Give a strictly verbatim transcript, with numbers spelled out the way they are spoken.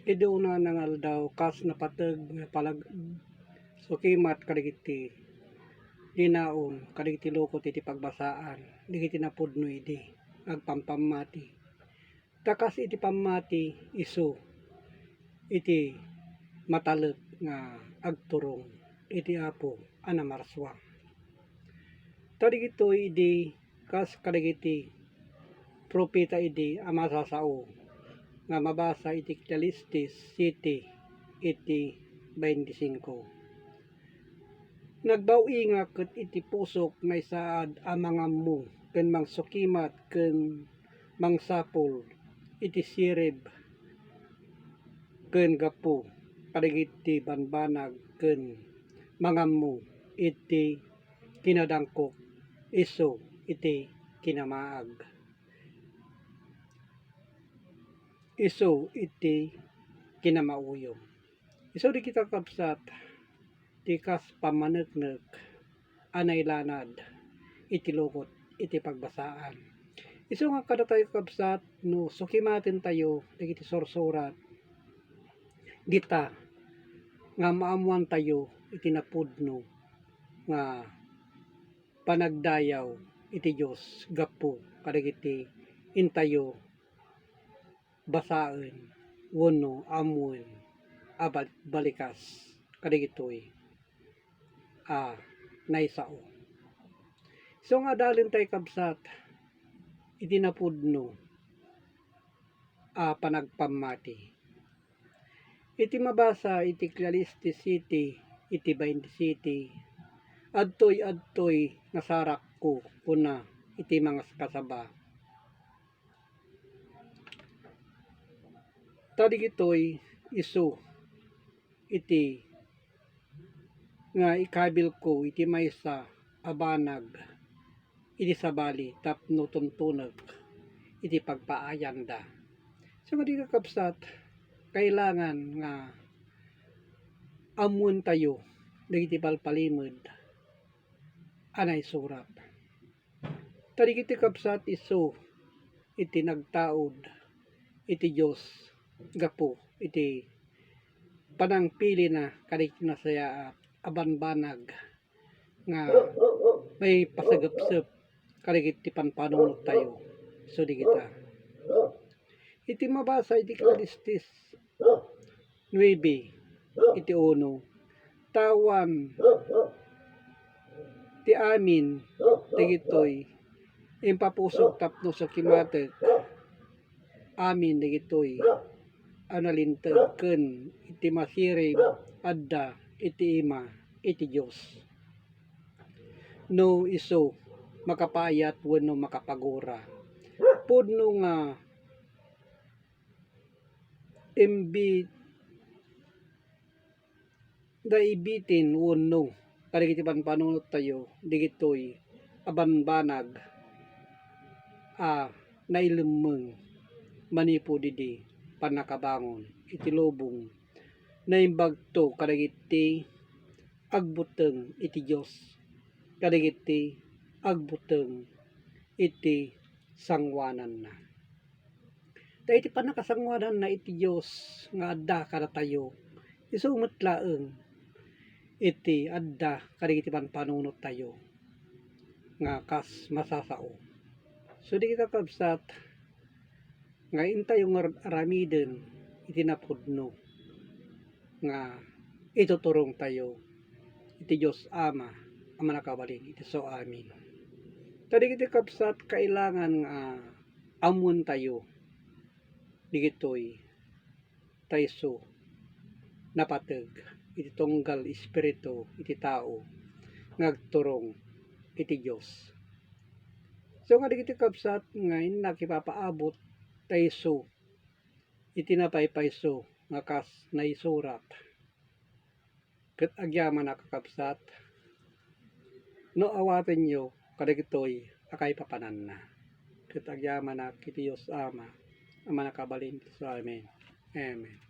Idi unana nga aldaw, kas napateg nga palag-, sukimat kadagiti linaon, kadagiti lukot iti pagbasaan, dagiti napudno idi agpampammati. Ta kas iti pammati, isu iti matalek nga agturong iti Apo a namarsua. Ta dagitoy idi kas kadagiti propeta idi a masasao nga mabasa iti Eclesiastes siete iti twenty-five. Nagbaw-inga ket iti pusok nga isaad a mangammo ken mangsukimat ken mangsapul iti sirib ken gapu kadagiti banbanag ken mangammo iti kinadangkok isu iti kinamaag, isu iti kinamauyong. Isu dagiti kakabsat, ti kas pammaneknek a nailanad iti lukot iti pagbasaan. Isu nga kadatayo, kakabsat, no sukimatentayo dagiti sursurat, dita nga maammoantayo iti napudno nga panagdayaw iti Dios gapu kadagiti intayo basaen wenno ammoen a bal-, balikas kadagitoy a naisao. Isu nga adalentayo, kabsat, iti napudno a panagpammati. Iti mabasa iti Eclesiastes siete iti twenty-seven, "Adtoy, adtoy nga sarakko," kuna iti mangkasaba. Ta dagitoy isu iti nga ikabilko iti maysa a banag iti sabali tapno tuntunek iti pagpaayanda. So, nga di, kakabsat, kailangan nga ammoentayo dagiti palpalimed a naisurat. Ta dagiti kabsat isu iti nagtaud iti Dios gapu iti panangpilina kadagiti nasayaat a banbanag nga maipasagepsep kadagiti panpanunottayo. So, dagita. Iti mabasa iti Eclesiastes nuebe iti uno, "Awan ti amin dagitoy impapusok tapno sukimatek. Amin dagitoy a nalinteg ken iti masirib adda iti ima iti Dios." No isu makapaayat wenno makapagura, pudno nga imbi-, da ibitin wenno kadagiti panpanunottayo dagitoy a banbanag a nailemmeng manipud idi pannakabangon iti lubong. Naimbagto kadagiti agbuteng iti Dios, kadagiti agbuteng iti sanguananna. Ta iti pannakasanguananna iti Dios nga adda kadatayo, isu met laeng iti adda kadagiti panpanunottayo nga kas masasao. So, dagita, kabsat, nga intayo nga aramiden iti napudno nga ituturongtayo iti Dios Ama a mannakabalin iti sao. Amen. Ta dagiti kabsat, kailangan nga ammoentayo dagitoy ta isu napateg iti tunggal espiritu iti tao nga agturong iti Dios. So nga dagiti kabsat nga innak ipapaabut ta isu iti napaypayso nga kas naisurat. Ket agyamanak, kakabsat, no awatenyo kadagitoy a kaipapananna. Ket agyamanak iti Dios Ama a mannakabalin iti sao. Amen. Amen.